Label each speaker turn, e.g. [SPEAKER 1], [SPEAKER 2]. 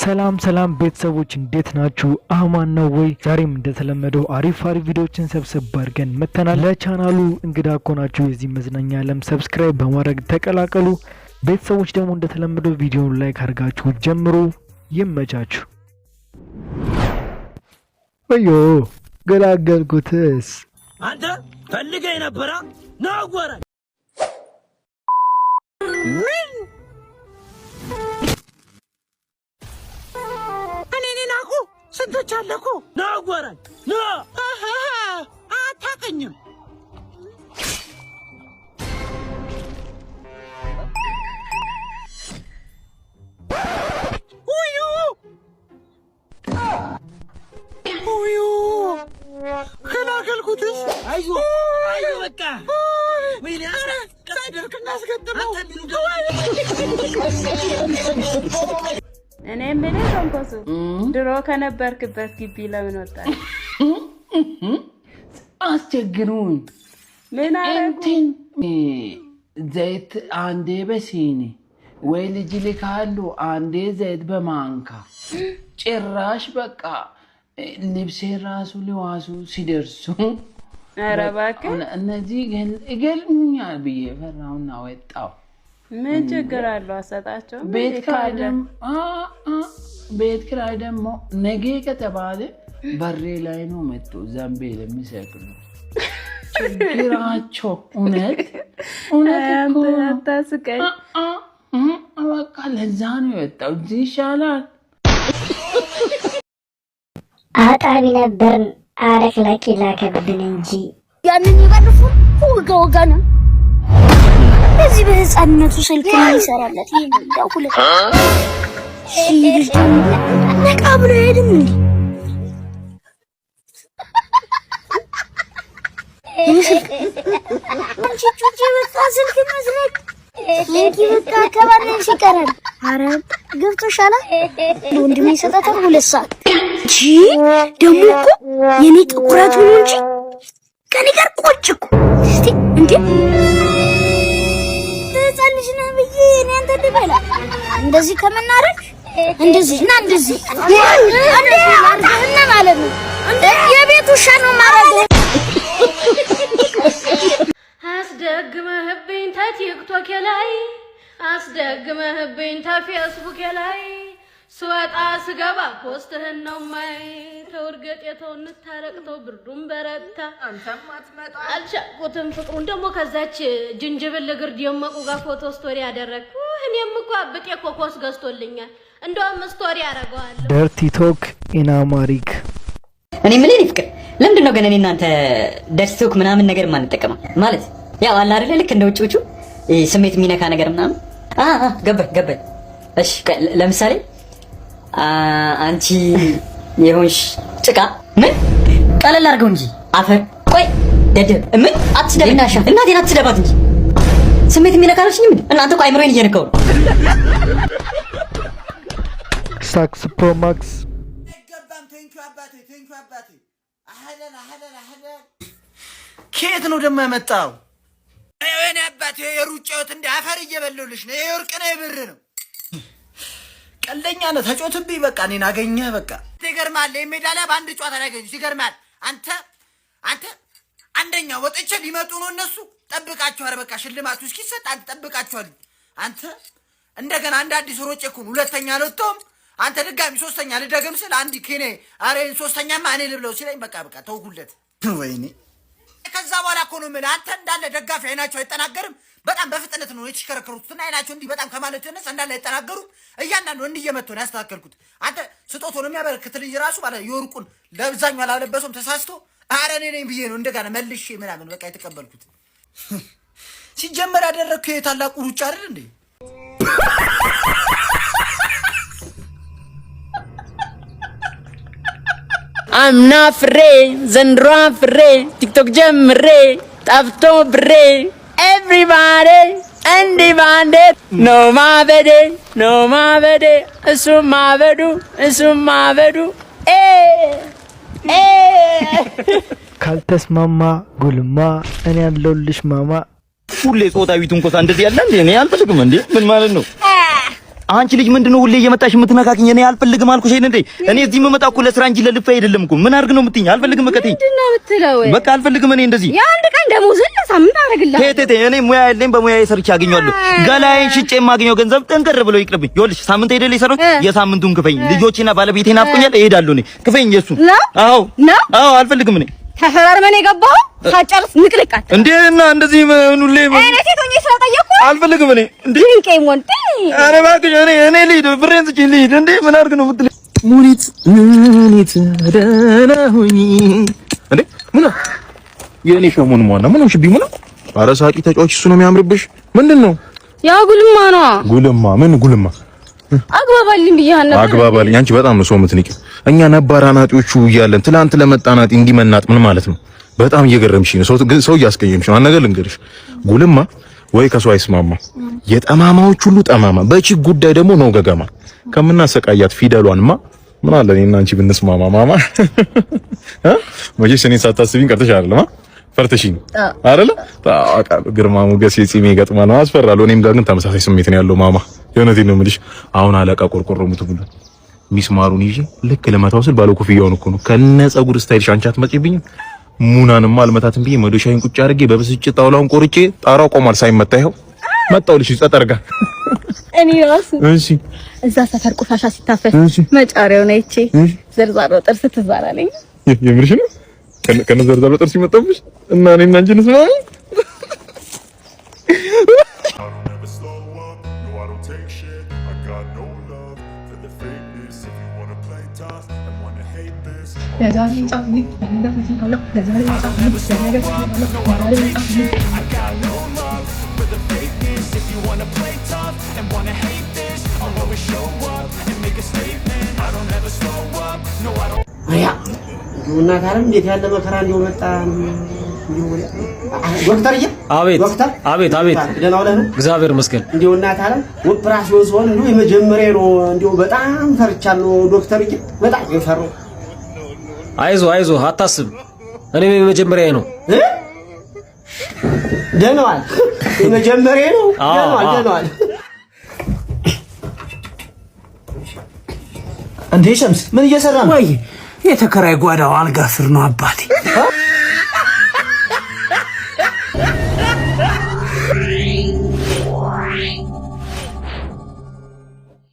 [SPEAKER 1] ሰላም ሰላም ቤተሰቦች፣ እንዴት ናችሁ? አማን ነው ወይ? ዛሬም እንደተለመደው አሪፍ አሪፍ ቪዲዮዎችን ሰብሰብ አድርገን መጥተናል። ለቻናሉ እንግዳ ከሆናችሁ የዚህ መዝናኛ ዓለም subscribe በማድረግ ተቀላቀሉ። ቤተሰቦች ደግሞ እንደተለመደው ቪዲዮውን like አድርጋችሁ ጀምሩ። ይመቻችሁ። ወዮ ገላገልኩትስ።
[SPEAKER 2] አንተ ፈልገህ ነበራ ና አዋራኝ። ምን እኔ ናቁ ስንቶች አለኩ። ና አዋራኝ ና። አታውቅኝም። ውዩ ውዩ ገላገልኩትስ። አይዞህ አይዞህ በቃ ወይኔ ኧረ ሳይደርቅ እናስገጥመው።
[SPEAKER 3] እኔ የምልህ ተንኮሱ፣ ድሮ ከነበርክበት ግቢ ለምን ወጣህ?
[SPEAKER 4] አስቸግሩኝ።
[SPEAKER 3] ምን አደረጉ?
[SPEAKER 4] እንትን ዘይት አንዴ በሲኒ ወይ ልጅ ልካሉ፣ አንዴ ዘይት በማንካ፣ ጭራሽ በቃ ልብሴ ራሱ ሊዋሱ ሲደርሱ።
[SPEAKER 3] ኧረ እባክህ።
[SPEAKER 4] እነዚህ ይገልሙኛል ብዬ ፈራሁና ወጣሁ።
[SPEAKER 3] ምን ችግር አለው? አሰጣቸውም
[SPEAKER 4] ቤት
[SPEAKER 3] እንዴ
[SPEAKER 4] ኪራይ
[SPEAKER 3] ካለ?
[SPEAKER 4] ደግሞ ቤት ኪራይ ደግሞ ነገ ከተባለ በሬ ላይ ነው መጥቶ ዘንቤል የሚሰቅሉ። ችግራቸው እውነት እውነት
[SPEAKER 3] አይ
[SPEAKER 4] እኮ
[SPEAKER 3] አንተ
[SPEAKER 4] ነው።
[SPEAKER 3] አታስቀኝ።
[SPEAKER 4] በቃ ለዛ ነው የወጣው። እዚህ ይሻላል።
[SPEAKER 5] አጣቢ ነበርን፣ አለቅላቂ ላከብን እንጂ።
[SPEAKER 6] ያንን ይበልፉ ወጋ ወጋ ነው። በዚህ በህፃንነቱ ስልክ ምን ይሰራለት? ይሄ ነው ሁለት። ይህ ልጅ ደግሞ ነቃ ብሎ አይሄድም እንዴ? ይህ ስልክ አንቺ ጩጬ በቃ ስልክ መስረቅ ይንኪ በቃ ከባነሽ ይቀራል። አረ ገብቶሻል? ወንድሜ ይሰጣታል 2 ሰዓት እንጂ። ደግሞ እኮ የኔ ጥቁረት ሆኖ እንጂ ከኔ ጋር ቆጭ እኮ። እስቲ እንዴ ህፃን ልጅ ነህ ብዬ እኔ አንተ ልበላ እንደዚህ ከመናረግ እንደዚህ እና እንደዚህ እንደዚህ አድርገህና ማለት ነው፣ የቤት ውሻ ነው የማደርገው።
[SPEAKER 7] አስደግመህብኝ ተቲክቶኬ ላይ፣ አስደግመህብኝ ተፌስቡኬ ላይ፣ ስወጣ ስገባ post ህን ነው ማይ። ተው እርገጤ ተው፣ እንታረቅ ተው፣ ብርዱን በረታ፣ አልቻልኩትም ፍቅሩን። ደግሞ ከዛች ጅንጅብል እግር ደመቁ ጋር ፎቶ story ያደረግኩ። እኔም እኮ አብጤ ኮኮስ ገዝቶልኛል። እንደውም story አደርገዋለሁ።
[SPEAKER 1] Dirty talk in Amharic።
[SPEAKER 8] እኔ የምልህ እኔ ፍቅር፣ ለምንድን ነው ግን እኔ እናንተ dirty talk ምናምን ነገር የማንጠቀመው? ማለት ያው አለ አይደለ ልክ እንደ ውጭዎቹ ይሄ ስሜት የሚነካ ነገር ምናምን። አ አ ገባኝ ገባኝ። እሺ ቆይ፣ ለምሳሌ አንቺ የሆንሽ ጭቃ። ምን ቀለል አድርገው እንጂ አፈር። ቆይ ደደብ፣ ምን አትስደብ፣ እናቴን አትስደባት እንጂ። ስሜት የሚነካ አልሽኝም እንዴ? እናንተ እኮ አይምሮዬን እየነካው ነው።
[SPEAKER 1] ሳክስ Pro Max።
[SPEAKER 2] አይገባም። Thank you አባቴ፣ thank you አባቴ። አህለን አህለን አህለን። ከየት ነው ደግሞ ያመጣው? የኔ አባቴ የሩጫዎት እንደ አፈር እየበለሁልሽ ነው። የወርቅ ነው የብር ነው። ቀልደኛ ነህ። ተጮትብኝ። በቃ እኔን አገኘህ። በቃ ይገርማል። ይሄ ሜዳሊያ በአንድ ጨዋታ ላይ ያገኙት ይገርማል። አንተ አንደኛ ወጥቼ ሊመጡ ነው እነሱ። ጠብቃቸው። ኧረ በቃ ሽልማቱ እስኪሰጥ አንተ ጠብቃቸዋል። አንተ እንደገና አንድ አዲስ ሮጬ እኮ ነው ሁለተኛ አልወጣሁም። አንተ ድጋሚ ሶስተኛ ልደግም ስል አንድ ኬኔ ኧረ ይሄን ሶስተኛማ እኔ ልብለው ሲለኝ በቃ በቃ ተውኩለት። ወይኔ ከዛ በኋላ እኮ ነው የምልህ፣ አንተ እንዳለ ደጋፊ አይናቸው አይጠናገርም። በጣም በፍጥነት ነው የተሽከረከሩት እና አይናቸው እንዲህ በጣም ከማለቱ የተነሳ እንዳለ አይጠናገሩም። እያንዳንዱ እንዲህ እየመቱ ነው ያስተካከልኩት። አንተ ስጦቶ ነው የሚያበረክትልኝ ራሱ ማለት የወርቁን ለብዛኛው አላለበሰውም ተሳስቶ፣ ኧረ እኔ ነኝ ብዬ ነው እንደገና መልሼ ምናምን በቃ የተቀበልኩት። ሲጀመር ያደረግከው የታላቁ ሩጫ አይደል እንዴ?
[SPEAKER 9] አምና ፍሬ ዘንድሮ ፍሬ ቲክቶክ ጀምሬ ጠፍቶ ብሬ everybody እንዲህ ባንዴ ነው ማበዴ ነው ማበዴ እሱም ማበዱ እሱም ማበዱ ኤ ኤ።
[SPEAKER 1] ካልተስማማ ጉልማ እኔ ያለሁልሽ ማማ።
[SPEAKER 10] ሁሌ ጾታዊ ትንኮሳ እንደዚህ ያለ እንዴ? እኔ አልፈልግም እንዴ! ምን ማለት ነው?
[SPEAKER 2] አንቺ ልጅ ምንድነው ሁሌ እየመጣሽ የምትነካክኝ? እኔ አልፈልግም አልኩሽ አይደል እንዴ? እኔ እዚህ የምመጣ እኮ ለስራ እንጂ ለልፍ አይደለም እኮ። ምን አድርግ ነው የምትይኝ? አልፈልግም። በቃ ተይኝ።
[SPEAKER 3] ምንድን ነው የምትለው?
[SPEAKER 2] በቃ አልፈልግም እኔ እንደዚህ።
[SPEAKER 3] የአንድ ቀን ደሞዝህን ለሳምንት አደርግልሃለሁ።
[SPEAKER 2] ተይ ተይ፣ እኔ ሙያ ያለኝ በሙያዬ ሰርቼ አገኘዋለሁ። ገላዬን ሽጬ የማገኘው ገንዘብ ጠንቀር ብሎ ይቅርብኝ። ይኸውልሽ ሳምንት አይደል የሰራሁት? የሳምንቱን ክፈኝ። ልጆቼና ባለቤቴ ናፍቆኛል፣ እሄዳለሁ እኔ። ክፈኝ የእሱን። አዎ አዎ፣ አልፈልግም እኔ።
[SPEAKER 3] ተፈራርመን የገባኸው ሳጨርስ ንቅንቅ አትበል።
[SPEAKER 2] እንዴ እና እንደዚህ ምን ሁሌ
[SPEAKER 3] እኔ ሴት ሆኜ ስለጠየቅኩህ
[SPEAKER 2] አልፈልግም እኔ። እንዴ
[SPEAKER 3] ድንቄ ሞንቴ።
[SPEAKER 2] ኧረ እባክሽ እኔ ልሂድ፣ ብሬን ስጪኝ ልሂድ። እንዴ ምን አድርግ ነው የምትለኝ?
[SPEAKER 10] ሙኒት ሙኒት ደህና ሁኚ። እንዴ ምን የእኔ ሸሙን ሟና ምን ሆንሽብኝ? ሙና ኧረ ሳቂ ተጫዋች፣ እሱ ነው የሚያምርብሽ። ምንድን ነው
[SPEAKER 3] ያ ጉልማ ነው።
[SPEAKER 10] ጉልማ? ምን ጉልማ?
[SPEAKER 3] አግባባልኝ ብዬሽ ነበር።
[SPEAKER 10] አግባባልኝ። አንቺ በጣም ነው ሰው የምትንቂው። እኛ ነባር አናጢዎቹ እያለን ትላንት ለመጣ አናጢ እንዲመናጥ ምን ማለት ነው? በጣም እየገረምሽኝ ነው። ሰው እያስቀየምሽ ነው። አንድ ነገር ልንገርሽ፣ ጉልማ ወይ ከሰው አይስማማ፣ የጠማማዎች ሁሉ ጠማማ፣ በቺ ጉዳይ ደግሞ ነው ገገማ። ከምናሰቃያት ፊደሏንማ ምን አለ እኔና አንቺ ብንስማማ ማማ። መቼስ እኔን ሳታስቢኝ ቀርተሽ አይደለም ፈርተሽኝ አይደለ? ታውቃለህ፣ ግርማ ሞገስ የጺሜ ይገጥማል፣ አስፈራለሁ። እኔም ጋር ግን ተመሳሳይ ስሜት ነው ያለው ማማ። የእውነቴን ነው የምልሽ። አሁን አለቃ ቆርቆሮ ሙት ብሎ ሚስማሩን ይዤ ልክ ለመታው ስል ባለ ኮፍያውን እኮ ነው ከነ ፀጉር style ሽ አንቺ አትመጪብኝም። ሙናንማ አልመታትም ብዬ መዶሻዬን ቁጭ አድርጌ በብስጭት ጣውላውን ቆርጬ ጣራው ቆሟል ሳይመታ ይኸው መጣሁልሽ ጸጠር ጋር።
[SPEAKER 3] እኔ ራሱ
[SPEAKER 10] እሺ፣
[SPEAKER 3] እዛ ሰፈር ቆሻሻ ሲታፈስ መጫሪያውን አይቼ ዘርዛሮ ጥርስ ትዝ አላለኝ።
[SPEAKER 10] የምርሽ ነው? ከነ ዘርዛሮ ጥርስ ይመጣብሽ እና እኔና አንቺ እንስማማ።
[SPEAKER 11] እናት ዓለም እንዴት ያለ መከራ እንደው መጣ። ዶክተርዬ፣
[SPEAKER 12] አቤት
[SPEAKER 11] ዶክተር፣
[SPEAKER 12] አቤት አቤት፣
[SPEAKER 11] ደህና ውለህ ነው?
[SPEAKER 12] እግዚአብሔር ይመስገን።
[SPEAKER 11] እንደው እናት ዓለም ኦፕራሲዮን ሲሆን እንደው የመጀመሪያ ነው። እንደው በጣም ፈርቻለሁ ዶክተርዬ፣ በጣም የፈራው።
[SPEAKER 12] አይዞ አይዞ፣ አታስብ። እኔም የመጀመሪያዬ ነው።
[SPEAKER 11] ደህና ዋል። የመጀመሪያ ነው። ደህና ዋል፣ ደህና ዋል።
[SPEAKER 2] እንዴ ሸምስ፣ ምን እየሰራ ነው?
[SPEAKER 4] ወይ የተከራይ ጓዳው አልጋ ስር ነው አባቴ።